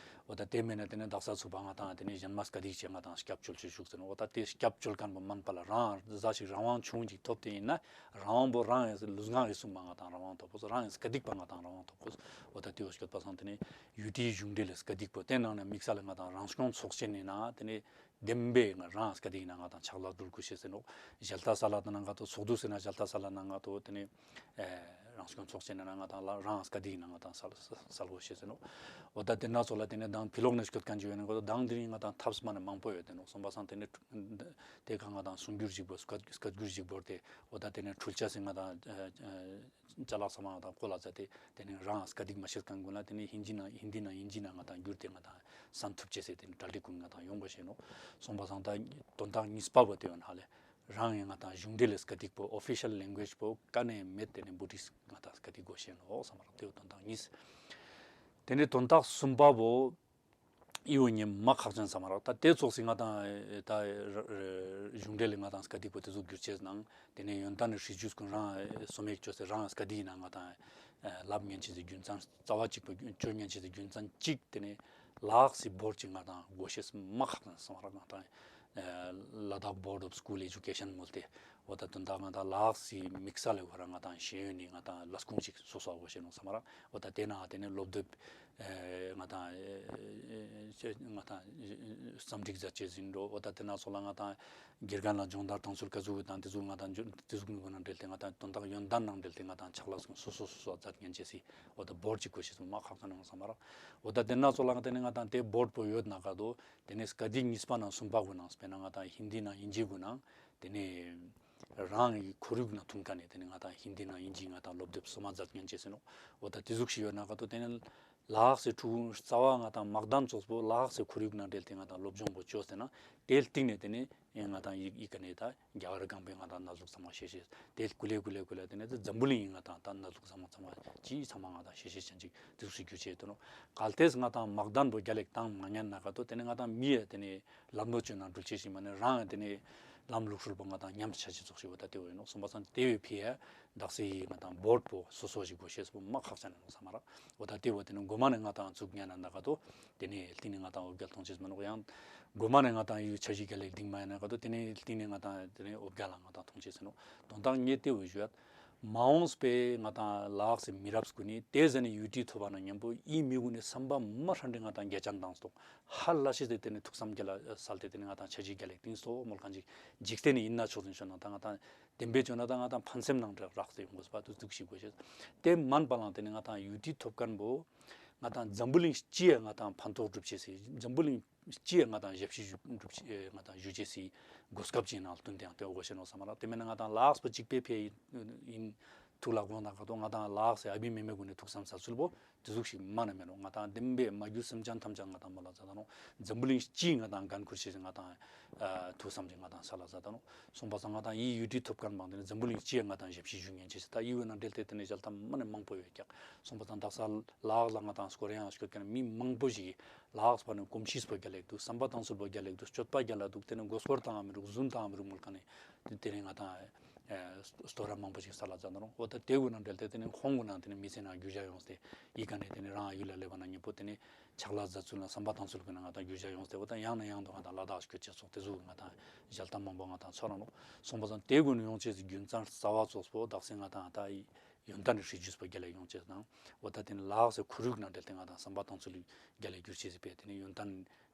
འོ་ད་ཏེ་མེད་ན་ཏེ་ནེ་དག་ས་ཚུགས་པ་ང་ཏང་ཏེ་ནེ་ཞན་མ་སྐད་ཡིག་ཅིག་ང་ཏང་སྐྱབས་བཅོལ་ཅེས་ཞུགས་ཟེར་ནོག། འོ་ད་ཏེ་སྐྱབས་བཅོལ་ཁན་པོ་མན་པ་ལ་རང་ཟ་ཞིག་རང་དབང་ཆུང་ཅིག་ཐོབ་སྟེ་ཨིན་ན་རང་དབང་པོ་རང་ངི་ལུས་ངག་གི་སྲུང་མ་ང་ཏང་རང་དབང་ཐོབ་དགོས། རང་ངི་སྐད་ཡིག་པ་ང་ཏང་རང་དབང་ཐོབ་དགོས། འོ་ད་ཏེ་བོ་སྐྱོད་པ་སང་ཏེ་ནེ་ཡུ་ཊི་གཞུང་འབྲེལ་ལི་སྐད་ཡིག་པོ་ཏེ་ནང་ནེ་དམིགས་བསལ་ལ་ང་ཏང་རང་སྐྱོང་ཚོགས་ཆེན་ནི་ནང་ཏེ་ནེ་བདེན་པའི་ང་རང་སྐད་ཡིག་ནང་ང་ཏང་ཕྱག་ལས་སྒྲུབ་དགོས་ཤེས་ཟེར་ནོག། ཞལ་ཏ་སལ་ལ་ཏེ་ནང་ང་ཏོ་ཚོགས་འདུ་ཟེར་ན་ཞལ་ཏ་སལ་ལ་ནང་ང་ཏོ་ཏེ་ནེ་ཨེ་རང་སྐྱོང་ཚོགས་ཆེན་ནང་ང་ཏང་ལ་རང་སྐད་ཡིག་ནང་ང་ཏང་སལ་སལ་དགོས་ཤེས་ཟེར་ནོག། འོ་ད་ཏེ་ན་ཙོགས་ལ་ཏེ་ནེ་མདང་ཕི་ལོག་ནེ་སྐྱོད་ཁན་ཅིག་ཡོད་ན་གོ་མདང་དེ་རིང་ང་ཏང་ཐབས་མ་ནེ་མང་པོ་ཡོད་དེ་ནོག། སོང་པ་སང་ཏེ་ནེ་ཏེ་ཀ་ང་ཏང་གསུང་སྒྱུར་ཞིག་བོར་སྐད་སྐད་སྒྱུར་ཞིག་བོར་ཏེ་འོ་ད་ཏེ་ནེ་འཕྲུལ་ཆས་སི་ང་ཏང་ཅ་ལག་ཚང་མ་ང་ཏང་བཀོལ་ལ་མཛད་དེ་ཏེ་ནེ་རང་སྐད་ཡིག་མ་ཤེས་ཁན་གུན་ལ་ཏེ་ནེ་ཧིན་དི་ནང་ཧིན་དི་ནང་ཨིན་ཇི་ནང་ང་ཏང་བསྒྱུར་ཏེ་ང་ཏང་གསན་ཐུབ་ཅེས་སི་ཏེ་ནེ་གྲ་སྒྲིག་གུན་ང་ཏང་ཡོང་དགོས་ཤེས་ནོག། སོང་པ་སང་ད་དོན་དག་གཉིས་པ་བོ་ཏེ་ཡོད་ཧ་ལེ། རང་ངི་ང་ཏང་གཞུང་འབྲེལ་ལི་སྐད་ཡིག་པོ་ཨོ་ཕི་ཤལ་ལེང་གུ་ཨེཇ་པོ་ག་ནེ་མེད་ཏེ་ནེ་བུ་དིསྟ་ང་ཏང་སྐད་ཡིག་དགོས་ཤེས་ནོག་སམ་མ་རག། ཏེ་བོ་དོན་དག་གཉིས། ཏེ་ནེ་དོན་དག་གསུམ་པ་བོ་འི་བོ་ཉེ་མ་ཁག་ཅན་སམ་མ་རག། ད་ཏེ་ཙོགས་སི་ང་ཏང་ད་གཞུང་འབྲེལ་ལི་ང་ཏང་སྐད་ཡིག་པོ་ཏེ་ཟུག་གྱུར་ཅེས་ནང་ཏེ་ནེ་ཡོན་ཏན་ནི་སྲིད་ཇུས་གུན་རང་སོ་མེག་ཅོས་སེ་རང་སྐད་ཡིག་ནང་ང་ཏང་ལབ་ཉན་ཅེས་སི་རྒྱུ་མཚན་རྩ་བ་ཅིག་པོ་ཅོ་ཉན་ཅེས་སི་རྒྱུ་མཚན་ཅིག་ཏེ་ནེ་ལ་དྭགས་སི་བོར་ཅིག་ང་ཏང་དགོས་ཤེས་མ་ཁག་ཅན་སམ་མ་རག། ང་ཏང་ལ་དྭགས་བོར་ཌ་ཨོཕ་སྐུལ་ཨེ་ཇུ་ཀེ་ཤན་མོལ་ཏེ་འོ་ད་དོན་དག་ང་ཏང་ལ་དྭགས་སི་དམིགས་བསལ་ལི་ཁོ་རང་ང་ཏང་ཤེས་ཡོན་ནི་ང་ཏང་ལས་ཁུངས་ཅིག་སོ་སོ་དགོས་ཤེས་ནོག་སམ་མ་རག། འོ་ད་ཏེ་ནང་ཏེ་ནེ་སློབ་དེབ་ཨེ་ང་ཏང་ཨེ་ང་ཏང་རྩོམ་སྒྲིག་མཛད་ཅེས་ཨིན་འགྲོ། འོ་ད་ཏེ་ན་ཙོགས་ལ་ང་ཏང་དགེ་རྒན་ལ་སྦྱོང་བརྡར་དང་ཚུལ་ཀ་ཟུག་དང་ཏེ་ཟུག་ང་ཏང་ཏེ་ཟུག་གུན་ནང་འབྲེལ་ཏེ་ང་ཏང་དོན་དག་ཡོན་ཏན་ནང་འབྲེལ་ཏེ་ང་ཏང་ཕྱག་ལས་སོ་སོ་སོ་སོ་མཛད་ཉན་ཅེས་སི་འོ་ད་བོར་ཌ་ཅིག་དགོས་ཤེས་མ་ཁག་ཅན་ནོག་སམ་མ་རག། འོ་ད་ཏེ་ན་ཙོགས་ལ་ཏེ་ནེ་ང་ཏང་ཏེ་བོར་ཌ་པོ་ཡོད་ན་ག་དོ་ཏེ་ནེ་སྐད་ཡིག་གཉིས་པ་ནང་གསུམ་པ་གུན་ནང་སྤེར་ན་ང་ཏང་ཧིན་དི་ནང་ཨིན་ཇི་གུན་ནང་ཏེ་ནེ་རང་གི་ཁོར་ཡུག་ནང་ཐུག་ཁན་ནི་ཏེ་ནེ་ང་ཏང་ཧིན་དི་ནང་ཨིན་ཇི་ང་ཏང་སློབ་དེབ་སོ་མ་མཛད་ཉན་ཅེས་ཨིན་ནོག། འོ་ད་ཏེ་ཟུག་ཞིག་ཡོད་ན་ག་དོ་ཏེ་ནེ་ལ་དྭགས་སི་ཕྲུ་གུ་རྩ་བ་ང་ཏང་མ་གདན་ཙོགས་པོ་ལ་དྭགས་སི་ཁོར་ཡུག་ནང་འབྲེལ་ཏེ་ང་ཏང་སློབ་སྦྱོང་པོ་ཅོས་ཏེ་ན་ཏེའི་སྟིང་ནེ་ཏེ་ནེ་ང་ཏང་འི་འི་ཀ་ནེ་ད་རྒྱ་གར་གང་པོའི་ང་ཏང་གནས་ལུགས་ཚང་མ་ཤེས་ཤེས། ཏེ་ཀུ་ལེ་ཀུ་ལེ་ཀུ་ལེ་ཏེ་ནེ་ཏེ་འཛམ་བུ་གླིང་ང་ཏང་ད་གནས་ལུགས་ཚང་མ་ཚང་མ་ཅི་ཚང་མ་ང་ཏང་ཤེས་ཤེས་ཅན་ཅིག་ཏེ་ཟུག་ཞིག་གྱུར་ཅེས་ཨིན་ནོག། གལ་ཏེ་ང་ཏང་མ་གདན་པོ་རྒྱལ་ལ་ཞིག་བཏང་མ་ཉན་ན་ག་དོ་ཏེ་ནེ་ང་ཏང་མི་ཡ་ཏེ་ནེ་ལམ་ལོ་ཅོ་ན་འགྲུལ་ཅེས་ཤིག་མ་ནེ་རང་ཡ་ཏེ་ནེ་ལམ་ལུགས་སྲོལ་པོ་ང་ཏང་ཉམས་ཆ་ཅེས་ཙོགས་ཤིག་འོ་ད་ཏེ་བོ་ཨིན་ནོག། སོང་པ་སང་ཏེ་བོའི་ཕི་ཡ་དག་སའི་ང་ཏང་བོར་ཌ་པོ་སོ་སོ་ཞིག་དགོས་ཤེས་པོ་མ་ཁག་ཅན་ཨིན་ནོག་སམ་མ་རག། འོ་ད་ཏེ་བོ་ཏེ་ནེ་གོ་མ་ནེ་ང་ཏང་ཚུགས་ཉན་ན་ན་ག་དོ་ཏེ་ནེ་སྟིང་ནེ་ང་ཏང་འོ་བརྒྱལ་ཐོང་ཅེས་མ་ནོག། ཡང་གོ་མ་ནེ་ང་ཏང་འི་འཆར་གཞི་རྒྱལ་ལ་ཞིག་བཏིང་མ་ཉན་ན་ག་དོ་ཏེ་ནེ་སྟིང་ནེ་ང་ཏང་ཏེ་ནེ་འོ་བརྒྱལ་ལ་ང་ཏང་ཐོང་ཅེས་ཨིན་ནོག། དོན་དག་ངས་ཏེ་བོ་ཞུ་ཡ། མ་འོངས་པའི་ང་ཏང་ལ་དྭགས་སི་མི་རབས་གུན་ནི་ཏེ་ཟ་ནེ་ཡུ་ཊི་ཐོབ་པ་ན་ཉམ་པོ་འི་མི་གུན་ནི་སམ་པ་མ་ཧྲན་ཏེ་ང་ཏང་གྱ་ཅན་བཏང་སྟོག། ཧ་ལ་ཤེས་ཏེ་ཏེ་ནེ་ཐུགས་སམ་གྱ་ལ་སལ་ཏེ་ཏེ་ནེ་ང་ཏང་འཆར་གཞི་རྒྱལ་ལ་ཞིག་བཏིང་སྟོག་མོལ་ཁན་ཅིག་འཇིག་རྟེན་ནི་ཨིན་ན་ཆོག་ཟིན་ཤོ་ན་ད་ང་ཏང་བདེན་པའི་ཆོ་ན་ད་ང་ཏང་ཕན་སེམས་ནང་དྲག་རག་སྟེ་ཡོང་དགོས་པ་ཏུ་ཐུགས་ཤིག་དགོས་ཤེས། ཏེ་མན་པ་ལང་ཏེ་ནེ་ང་ཏང་ཡུ་ཊི་ཐོབ་ཁན་བོ་ང་ཏང་འཛམ་བུ་གླིང་སྤྱི་ཡ་ང་ཏང་ཕན་ཐོགས་སྒྲུབ་ཅེས་སི་འཛམ་བུ་གླིང་སྤྱི་ཡ་ང་ཏང་ཞབས་ཕྱི་ཞུ་སྒྲུབ་ཅེས་ང་ཏང་ཞུ་ཅེས་སི་གོ་སྐབས་ཅིག་ནང་བསྟུན་ཏེ་ཡང་ཏེ་འོ་གོ་ཤེས་ནོག་སམ་མ་རག། ཏེ་མེན་ན་ང་ཏང་ལ་དྭགས་པོ་གཅིག་པའི་ཕི་ཡ་ཨིན། ཐུགས་ལ་དགོངས་དང་ག་ཏོ་ང་ཏང་ལ་དྭགས་སི་ཨ་བི་མེ་མེ་གུན་ནི་ཐུགས་བསམ་ས་ཚུལ་བོ་ཏེ་ཟུག་ཞིག་མ་ནེ་མེ་ནོག། ང་ཏང་དེན་པའི་མ་གྱུར་སེམས་ཅན་ཐམས་ཅད་ང་ཏང་མོལ་ལ་ཛད་ད་ནོག། འཛམ་བུ་གླིང་སྤྱིའི་ང་ཏང་འགན་ཁུར་ཤེས་ང་ཏང་ཨ་ཐུགས་བསམ་ཅིག་ང་ཏང་སལ་ལ་ཛད་ད་ནོག། སོང་པ་སང་ང་ཏང་འི་ཡུ་ཊི་ཐོབ་ཁན་མང་ཏེ་ནེ་འཛམ་བུ་གླིང་སྤྱིའི་ང་ཏང་ཞབས་ཕྱི་ཞུ་ཉན་ཅེས་ད་འི་བོ་ནང་འབྲེལ་ཏེ་ཏེ་ནེ་ཞལ་ཏ་མ་ནེ་མང་པོ་ཡོད་ཀྱག། སོང་པ་སང་དག་ས་ལ་དྭགས་ལ་ང་ཏང་སྐོར་ཡང་སྐྱོད་ཁན་མི་མང་པོ་ཞིག་ལ་དྭགས་པ་ནི་གོམས་གཤིས་པོ་རྒྱལ་ལ་དུག། བསམ་པ་ཏང་ཚུལ་བོ་རྒྱལ་ལ་དུག། སྤྱོད་པ་རྒྱལ་ལ་དུག། ཏེ་ནེ་མགོ་སྐོར་ཏང་ང་མི་རུག། རྫུན་ཏང་ང་མི་རུག་མོལ་ཁན་ནི་ཏེ་ནེ་ང་ཏང་ཨེ་སྟོད་ར་མང་པོ་ཞིག་སལ་ལ་ཛད་ད་ནོག། འོ་ད་ཏེ་གུན་ནང་འབྲེལ་ཏེ་ཏེ་ནེ་ཁོང་གུན་ནང་ཏེ་ནེ་མི་ཚེ་ནང་འགྱུར་བ་ཡོངས་ཏེ་འི་ཀ་ནེ་ཏེ་ནེ་རང་ཡུལ་ལ་ལེབ་བ་ན་ཉེ་པོ་ཏེ་ནེ་ཆག་ལས་ཛད་ཚུལ་ན་བསམ་པ་ཏང་ཚུལ་གུན་ན་ང་ཏང་འགྱུར་བ་ཡོངས་ཏེ་འོ་ད་ཡང་ནེ་ཡང་དུ་ང་ཏང་ལ་དྭགས་སྐྱོད་ཅེས་སོགས་ཏེ་ཟུག་ང་ཏང་ཞལ་ཏ་མང་པོ་ང་ཏང་ཚོར་ར་ནོག། སོང་པ་སང་ཏེ་གུན་ཡོང་ཅེས་སི་རྒྱུ་མཚན་རྩ་བ་ཙོགས་པོ་དག་ས་ང་ཏང་ད་འི་ཡོན་ཏན་ནི་སྲིད་ཇུས་པོ་རྒྱལ་ལ་ཡོང་ཅེས་དང་། འོ་ད་ཏེ་ནེ་ལ་དྭགས་སི་ཁོར་ཡུག་ནང་འབྲེལ་ཏེ་ང་ཏང་བསམ་པ་ཏང་ཚུལ་རྒྱལ་ལ་འགྱུར་ཅེས་སི་ཕིའ་ཏེ་ནེ་ཡོན་ཏན་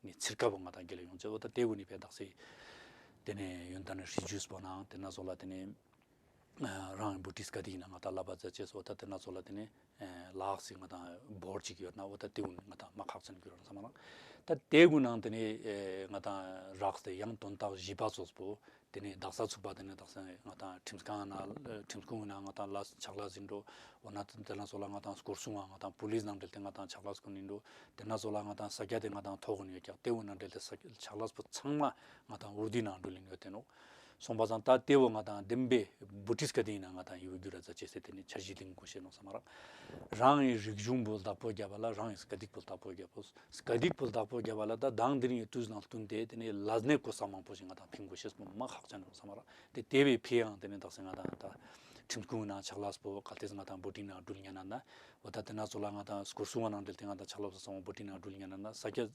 ནི་ཚིར་ཀ་བོ་ང་ཏང་རྒྱལ་ལ་ཡོང་ཅེས། འོ་ད་ཏེ་གུན་ནི་ཕིའ་དག་ས་ཏེ་ནེ་ཡོན་ཏན་ནི་སྲིད་ཇུས་པོ་ནང་ཏེ་ན་ཙོགས་ལ་ཏེ་ནེ་ཨ་རང་བྷུ་ཊིསྟ་སྐད་ཡིག་ནང་ང་ཏང་བསླབ་པ་ཛད་ཅེས། འོ་ད་ཏེ་ན་ཙོགས་ལ་ཏེ་ནེ་ཨེ་ལ་དྭགས་སི་ང་ཏང་བོར་ཅིག་ཡོད་ན་འོ་ད་ཏེ་གུན་ང་ཏང་མ་ཁག་ཅན་གྱུར་ར་སམ་མ་རག། ད་ཏེ་གུན་ནང་ཏེ་ནེ་ཨེ་ང་ཏང་རགས་ཏེ་ཡང་དོན་དག་ཞི་བ་ཙོགས་པོ་ཏེ་ནེ་དག་ས་ཚུག་པ་ཏེ་ནེ་དག་ས་ང་ཏང་ཁྲིམས་ཁང་ན་ཁྲིམས་ཁང་ན་ང་ཏང་ལ་ཆག་ལས་ཨིན་འགྲོ། འོ་ན་ཏེ་ན་ཙོགས་ལ་ང་ཏང་སྐོར་སྲུང་བ་ང་ཏང་པུ་ལིས་ནང་འབྲེལ་ཏེ་ང་ཏང་ཆག་ལས་སྐོར་ཨིན་འགྲོ། ཏེ་ན་ཙོགས་ལ་ང་ཏང་ས་ཀྱད་ཏེ་ང་ཏང་ཐོག་གུན་ཡོད་ཀྱག། ཏེ་གུན་ནང་འབྲེལ་ཏེ་ས་ཆག་ལས་པོ་ཚང་མ་ང་ཏང་འུར་དི་ནང་འགྲུལ་ཨིན་ཡོད་ཏེ་ནོག། སོང་པ་སང་ད་ཏེ་བོ་ང་ཏང་དེན་པའི་བྷུ་ཊིསྟ་སྐད་ཡིག་ནང་ང་ཏང་ཡུ་གྱུར་ར་ཛད་ཅེས་སི་ཏེ་ནེ་འཆར་གཞི་ལིང་གོས་ཤེས་ནོག་སམ་མ་རག། རང་ངི་རིག་གཞུང་པོ་བདག་པོ་རྒྱབ་པ་ལ་རང་ངི་སྐད་ཡིག་པོ་བདག་པོ་རྒྱབ་པོ། སྐད་ཡིག་པོ་བདག་པོ་རྒྱབ་པ་ལ་ད་དང་དེ་རིང་ངི་དུས་ནང་བསྟུན་ཏེ་ཏེ་ནེ་ལས་སྣེ་གོ་ས་མང་པོ་ཞིག་ང་ཏང་ཕིང་གོས་ཤེས་པོ་མ་ཁག་ཅན་ནོག་སམ་མ་རག། ཏེ་ཏེ་བོའི་ཕིའ་ཡང་ཏེ་ནེ་དག་ས་ང་ཏང་ད་ཁྲིམས་ཁང་ནང་ཆག་ལས་པོ་གལ་ཏེ་ང་ཏང་བྷོ་ཊིང་ནང་འགྲུལ་ཉན་ན་ན། འོ་ད་ཏེ་ན་ཙོགས་ལ་ང་ཏང་སྐོར་སྲུང་བ་ནང་འབྲེལ་ཏེ་ང་ཏང་ཆག་ལས་པོ་ཚང་མ་བྷོ་ཊིང་ནང་འགྲུལ་ཉན་ན་ན། ས་ཀྱད་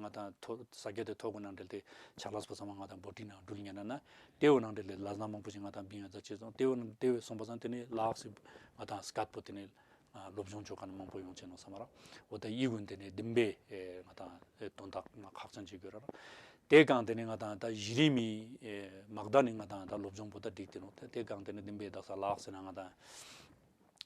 ང་ཏང་ཐོག་ས་ཀྱད་ཏེ་ཐོག་གུན་ནང་འབྲེལ་ཏེ་ཆག་ལས་པོ་ཚང་མ་ང་ཏང་བྷོ་ཊིང་ནང་འགྲུལ་ཉན་ན་ན། ཏེ་བོ་ནང་འབྲེལ་ཏེ་ལས་སྣེ་མང་པོ་ཞིག་ང་ཏང་བིང་ང་ཛད་ཅེས་སོང་། ཏེ་བོ་ཏེ་བོ་སོང་པ་སང་ཏེ་ནེ་ལ་དྭགས་སི་ང་ཏང་སྐད་པོ་ཏེ་ནེ་ཨ་སློབ་སྦྱོང་ཅོ་ཁན་མང་པོ་ཡོང་ཅེས་ནོག་སམ་མ་རག། འོ་ད་འི་གུན་ཏེ་ནེ་དེན་པའི་ཨེ་ང་ཏང་ཨེ་དོན་དག་མ་ཁག་ཅན་ཅིག་གྱུར་ར་རག། ཏེ་གང་ཏེ་ནེ་ང་ཏང་ད་གཞི་རིམ་མི་ཨེ་མ་གཏོགས་ནི་ང་ཏང་ད་སློབ་སྦྱོང་པོ་ད་འགྲིག་སྟེ་ནོག། ཏེ་ཏེ་གང་ཏེ་ནེ་དེན་པའི་དག་ས་ལ་དྭགས་སི་ནང་ང་ཏང་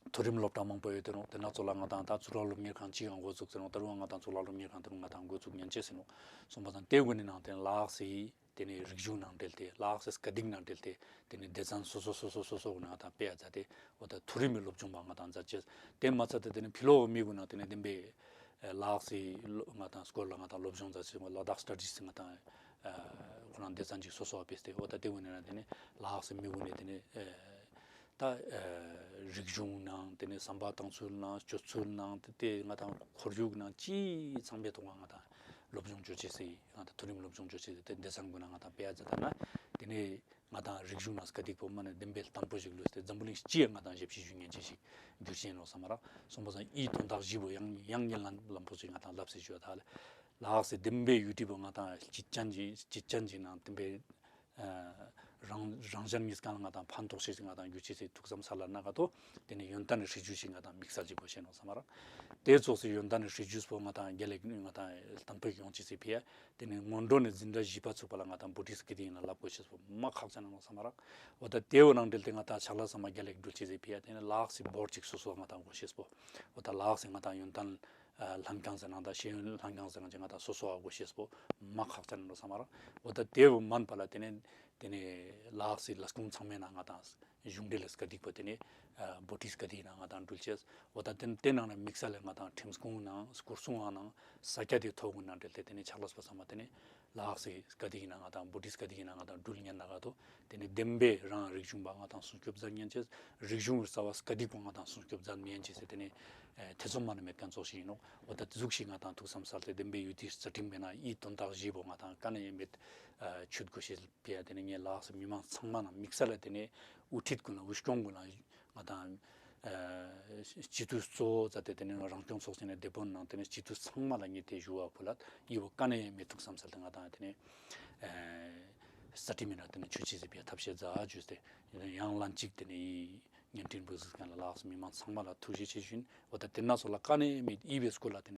མཐོ་རིམ་སློབ་གྲྭ་མང་པོ་ཡོད་དེ་ནོག། ཏེ་ན་ཙོགས་ལ་ང་ཏང་ད་གཙུག་ལག་སློབ་གཉེར་ཁང་ཅིག་ཡང་འགོ་བཙུགས་ཏེ་ནོག། ད་རུང་ང་ཏང་གཙུག་ལག་སློབ་གཉེར་ཁང་ཏེ་རུང་ང་ཏང་འགོ་བཙུགས་ཉན་ཅེས་སི་ནོག། སོང་པ་སང་ཏེ་གུན་ནི་ནང་ཏེ་ལ་དྭགས་སི་ཏེ་ནེ་རིག་གཞུང་ནང་འབྲེལ་ཏེ་ལ་དྭགས་སི་སྐད་ཡིག་ནང་འབྲེལ་ཏེ་ཏེ་ནེ་སྡེ་ཚན་སོ་སོ་སོ་སོ་སོ་སོ་གུན་ནི་ང་ཏང་སྤེལ་ཡ་ཛད་དེ་འོ་ད་མཐོ་རིམ་མི་སློབ་སྦྱོང་པ་ང་ཏང་ཛད་ཅེས། ཏེ་མ་ཚད་ཏེ་ཏེ་ནེ་ཕི་ལོགས་མི་གུན་ནང་ཏེ་ནེ་དེན་པའི་ལ་དྭགས་སི་ང་ཏང་སྐོར་ལ་ང་ཏང་སློབ་སྦྱོང་ཛད་ཅེས་ལ་དྭགས་སི་ཊ་ཌིས་སི་ང་ཏང་ཁོ་རང་སྡེ་ཚན་ཅིག་སོ་སོ་བ་སྤེལ་ཏེ་འོ་ད་ཏེ་གུན་ནི་ནང་ཏེ་ནེ་ལ་དྭགས་སི་མི་གུན་ནི་ཏེ་ནེ་ཨེ་ད་ཨེ་རིག་གཞུང་ནང་ཏེ་ནེ་བསམ་པ་ཏང་ཚུལ་ནང་སྤྱོད་ཚུལ་ནང་ཏེ་ཏེ་ང་ཏང་ཁོར་ཡུག་ནང་ཅི་ཚང་མའི་ཐོག་ང་ང་ཏང་སློབ་སྦྱོང་ཅོ་ཅེས་སི་ང་ཏང་མཐོ་རིམ་སློབ་སྦྱོང་ཅོ་ཅེས་སི་ཏེ་སྡེ་ཚན་གུན་ནང་ང་ཏང་སྤེལ་ཡ་ཛད་ད་ན་ཏེ་ནེ་ང་ཏང་རིག་གཞུང་ནང་སྐད་ཡིག་པོ་མ་ནེ་དེན་པའི་བརྟན་པོ་ཞིག་ལུས་ཏེ་འཛམ་བུ་གླིང་སྤྱི་ཡ་ང་ཏང་ཞབས་ཕྱི་ཞུ་ཉན་ཅེས་ཤིག་གྱུར་ཅེས་ནོག་སམ་མ་རག། སོང་པ་སང་འི་དོན་དག་བཞི་པོ་ཡང་ཡང་ཉེ་ལམ་ལམ་པོ་ཅིག་ང་ཏང་ལབ་སེ་ཞུ་བ་ད་ལ་དྭགས་སི་དེན་པའི་ཡུ་ཊི་པོ་ང་ཏང་སྤྱི་ཅན་ཅིག་སྤྱི་ཅན་ཅིག་ནང་དེན་པའི་ཨ་རང་རང་གཞན་གཉིས་ཀ་ལ་ང་ཏང་ཕན་ཐོགས་ཤེས་ཤིག་ང་ཏང་གྱུར་ཅེས་སི་ཐུགས་བསམ་སལ་ལ་ན་ག་ཏོ། ཏེ་ནེ་ཡོན་ཏན་ནི་སྲིད་ཇུས་ཤིག་ང་ཏང་དམིགས་བསལ་ཅིག་གོས་ཤེས་ནོག་སམ་མ་རག། ཏེ་ཙོགས་སི་ཡོན་ཏན་ནི་སྲིད་ཇུས་པོ་ང་ཏང་རྒྱལ་ལ་ང་ཏང་བརྟན་པོ་ཡོང་ཅེས་སི་ཕིའ་ཏེ་ནེ་སྔོན་འགྲོ་ནེ་འཛིན་གྲྭ་བཞི་པ་ཚུག་པ་ལ་ང་ཏང་བྷོ་ཊིསྟ་སྐད་ཡིག་ནང་ལབ་གོས་ཤེས་པོ་མ་ཁག་ཅན་ནོག་སམ་མ་རག། འོ་ད་ཏེ་བོ་ནང་འབྲེལ་ཏེ་ང་ཏང་ཆག་ལས་ཚང་མ་རྒྱལ་ལ་འགྲུལ་ཅེས་སི་ཕིའ་ཏེ་ནེ་ལ་དྭགས་སི་བོར་ཅིག་སོ་སོ་ང་ཏང་གོས་ཤེས་པོ། འོ་ད་ལ་དྭགས་སི་ང་ཏང་ཡོན་ཏན་ཨ་ལྷན་ཁང་ཟེར་ན་ད་ཤེས་ཡོན་ལྷན་ཁང་ཟེར་ན་ཅིག་ང་ཏང་སོ་སོ་བ་གོས་ཤེས་པོ་མ་ཁག་ཅན་ནོག་སམ་མ་རག། འོ་ད་ཏེ་བོ་མན་པ་ལ་ཏེ་ནེ་ཏེ་ནེ་ལ་དྭགས་སི་ལས་ཁུངས་ཚང་མའི་ནང་ང་ཏང་གཞུང་འབྲེལ་ལས་ཀ་སྐད་ཡིག་པོ་ཏེ་ནེ་ཨ་བྷོ་ཊིསྟ་སྐད་ཡིག་ནང་ང་ཏང་འགྲུལ་ཅེས། འོ་ད་ཏེ་ཏེ་ནང་ནེ་དམིགས་བསལ་ལ་ང་ཏང་ཁྲིམས་ཁང་ནང་སྐོར་སྲུང་བ་ནང་ས་ཀྱད་ཏེ་ཐོག་གུན་ནང་འབྲེལ་ཏེ་ཏེ་ནེ་ཆག་ལས་པོ་ཚང་མ་ཏེ་ནེ་ལ་དྭགས་སི་སྐད་ཡིག་ནང་ང་ཏང་བྷོ་ཊིསྟ་སྐད་ཡིག་ནང་ང་ཏང་འགྲུལ་ཉན་ན་ག་ཏོ། ཏེ་ནེ་དེན་པའི་རང་རིག་གཞུང་པ་ང་ཏང་སྲུང་སྐྱོབ་ཛད་ཉན་ཅེས། རིག་གཞུང་རྩ་བ་སྐད་ཡིག་པོ་ང་ཏང་སྲུང་སྐྱོབ་ཛད་ཉན་ཅེས་སི་ཏེ་ནེ་ཨེ་ཐེ་ཚོམ་མ་ནེ་མེད་ཁན་ཙོགས་ཤིག་ཨིན་ནོག། འོ་ད་ཏེ་ཟུག་ཤིག་ང་ཏང་ཐུགས་བསམ་སལ་ཏེ་དེན་པའི་ཡུ་ཊི་རྩ་ཁྲིམས་པའི་ནང་འི་དོན་དག་བཞི་པོ་ང་ཏང་ག་ནེ་ཡང་མེད་ཨ་ཆུད་གོས་ཤེས་ཕིའ་ཏེ་ནེ་ངའི་ལ་དྭགས་སི་མི་མང་ཚང་མ་ནང་དམིགས་བསལ་ལ་ཏེ་ནེ་དབུ་ཁྲིད་གུན་ལ་དབུ་སྐྱོང་གུན་ལ་ང་ཏང་ཨ་སྤྱི་འཐུས་གཙོ་བོ་ཛད་དེ་ཏེ་ནེ་རང་སྐྱོང་ཚོགས་ཆེན་ནེ་དེ་པོ་ནང་ཏེ་ནེ་སྤྱི་འཐུས་ཚང་མ་ལ་ངས་ཏེ་ཞུ་བ་ཕུལ་ལ་འི་བོ་ག་ནེ་ཡང་མེད་ཐུགས་བསམ་སལ་ཏེ་ང་ཏང་ཏེ་ནེ་ཨ་རྩ་ཁྲིམས་མི་ནང་ཏེ་ནེ་ཆུད་ཅེས་སི་ཕིའ་ཐབས་ཤེས་ཛད་ཞུས་ཏེ་ཡང་ལན་ཅིག་ཏེ་ནེ་འི་བརྙན་འཕྲིན་བོ་གཟིགས་ཁན་ལ་ལ་དྭགས་སི་མི་མང་ཚང་མ་ལ་ཐུགས་རྗེ་ཆེ་ཞུ་ཨིན། འོ་ད་ཏེ་ན་ཙོགས་ལ་ག་ནེ་ཡང་མེད་འི་བོའི་སྐོར་ལ་ཏེ་